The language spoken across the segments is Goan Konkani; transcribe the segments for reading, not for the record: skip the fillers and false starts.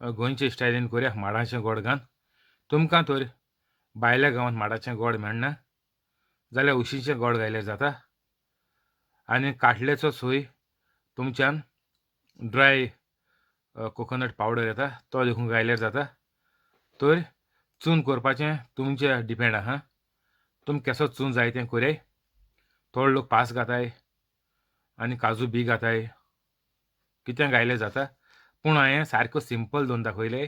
गोंयचे स्टायलीन करूया माडांचें गोड घालून. तुमकां तर भायल्या गांवांत माडाचें गोड मेळना जाल्यार उशीचें गोड घायल्यार जाता. आनी काटलेचो सोय तुमच्यान ड्राय कोकोनट पावडर येता तो देखून घायल्यार जाता. तर चून करपाचें तुमचे डिपेंड आहा, तुम केसो चून जाय तें करयाय. थोडे लोक पास घाताय आनी काजू बी घाताय, कितें घायल्यार जाता. पूण हांवें सारको सिंपल दोन दाखयले,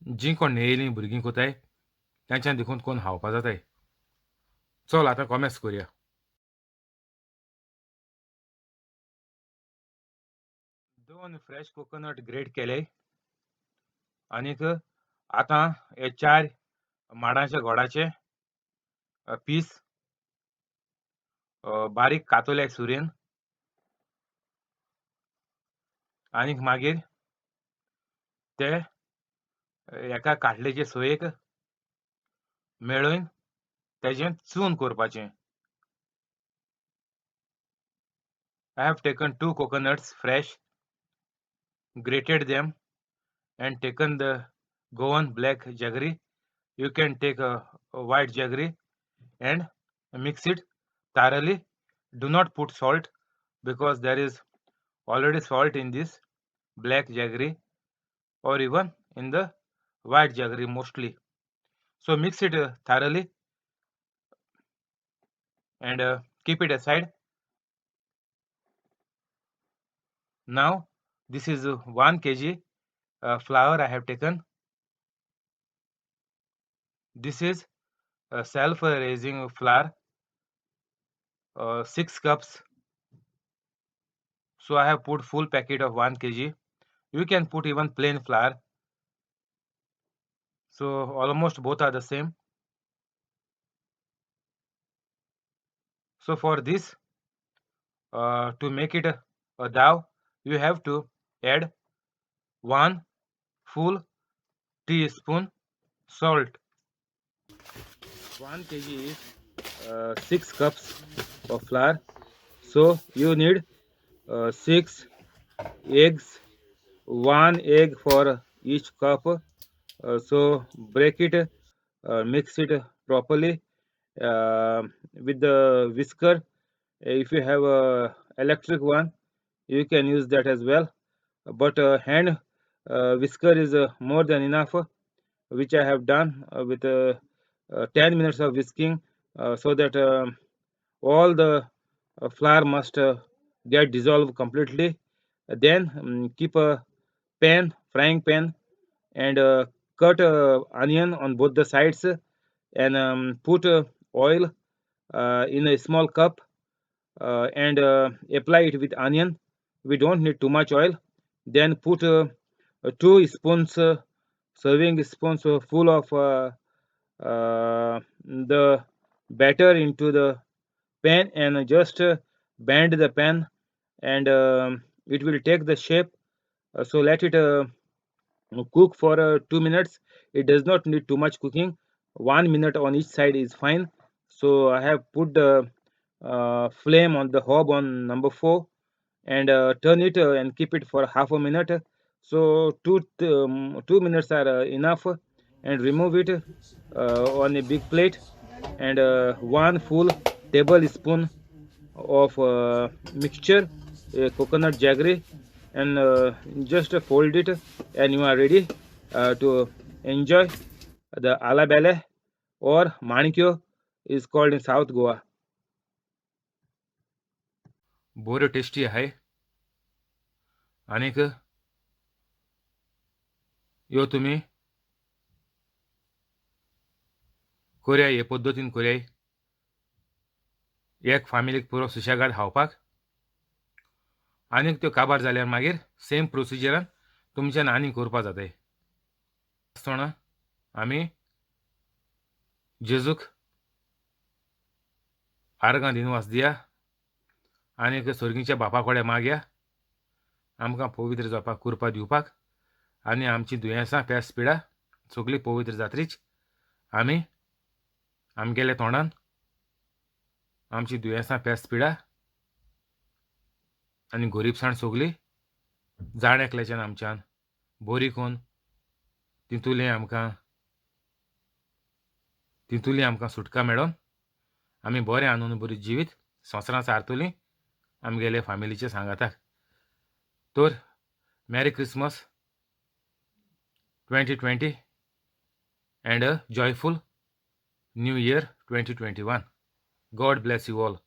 जीं कोण नेयलीं भुरगीं कोताय तांच्यान देखून कोण खावपा जाताय. चल आतां कॉमेस करुया. दोन फ्रेश कोकोनट ग्रेट केले आनीक आतां हे 4 माडांच्या गोडाचे पीस बारीक कातोले सुरयेन आनीक मागीर ते एका काटलेचे सोयेक मेळोवन तेजें चून करपाचें. I have taken 2 coconuts fresh, grated them and taken the Goan black jaggery. You can take a white jaggery and mix it thoroughly. Do not put salt because there is already salt in this black jaggery or even in the white jaggery mostly. So mix it thoroughly and keep it aside. Now this is 1 kg flour I have taken. This is a self-raising flour, 6 cups. So I have put full packet of 1 kg. You can put even plain flour. So almost both are the same. So for this to make it a dough, you have to add 1 full teaspoon salt. 1 kg is 6 cups of flour. So you need 6 eggs, 1 egg for each cup. So break it, mix it properly with the whisker. If you have a electric one, you can use that as well, but hand whisker is more than enough, which I have done with 10 minutes of whisking, so that all the flour must get dissolved completely. Then keep a pan, frying pan, and cut onion on both the sides, and put oil in a small cup and apply it with onion. We don't need too much oil. Then put 2 spoons, serving spoons full of the batter into the pan, and just bend the pan, and it will take the shape. So let it cook for 2 minutes. It does not need too much cooking. 1 minute on each side is fine. So I have put the flame on the hob on number 4 and turn it and keep it for half a minute. So 2 minutes are enough, and remove it on a big plate, and 1 full tablespoon of mixture, coconut jaggery, and just fold it, and you are ready to enjoy the alabele or manikyo is called in South Goa. बऱ्यो टेस्टी आहाय आनीक ह्यो तुमी कोरया, हे पद्दतीन कोरयाय, एक फामिलीक पुरो सुशेगाद खावपाक. आनीक त्यो काबार जाल्यार मागीर सेम प्रोसिजरान तुमच्यान आनीक करपा जाताय. आसतना आमी जेजूक आर्गां दिनवास दिया आनीक सर्गीच्या बापा कडेन मागया आमकां पवित्र जावपाक कृपा दिवपाक, आनी आमची दुयेंसां पेस पिडा सगळीं पवित्र जात्रीच आमी आमगेल्या तोंडान आमची दुयेंसां पेस पिडा आनी गोरीबसाण सगळी जाण एकल्याच्यान आमच्यान बरी करून तितूंतलें आमकां तितूंतली आमकां सुटका मेळोन आमी बरें आनंद बरी जिवीत संवसारां सारतलीं आमगेले फामिलीचे सांगाताक. तर Merry Christmas 2020 and a joyful New Year 2021. God bless you all.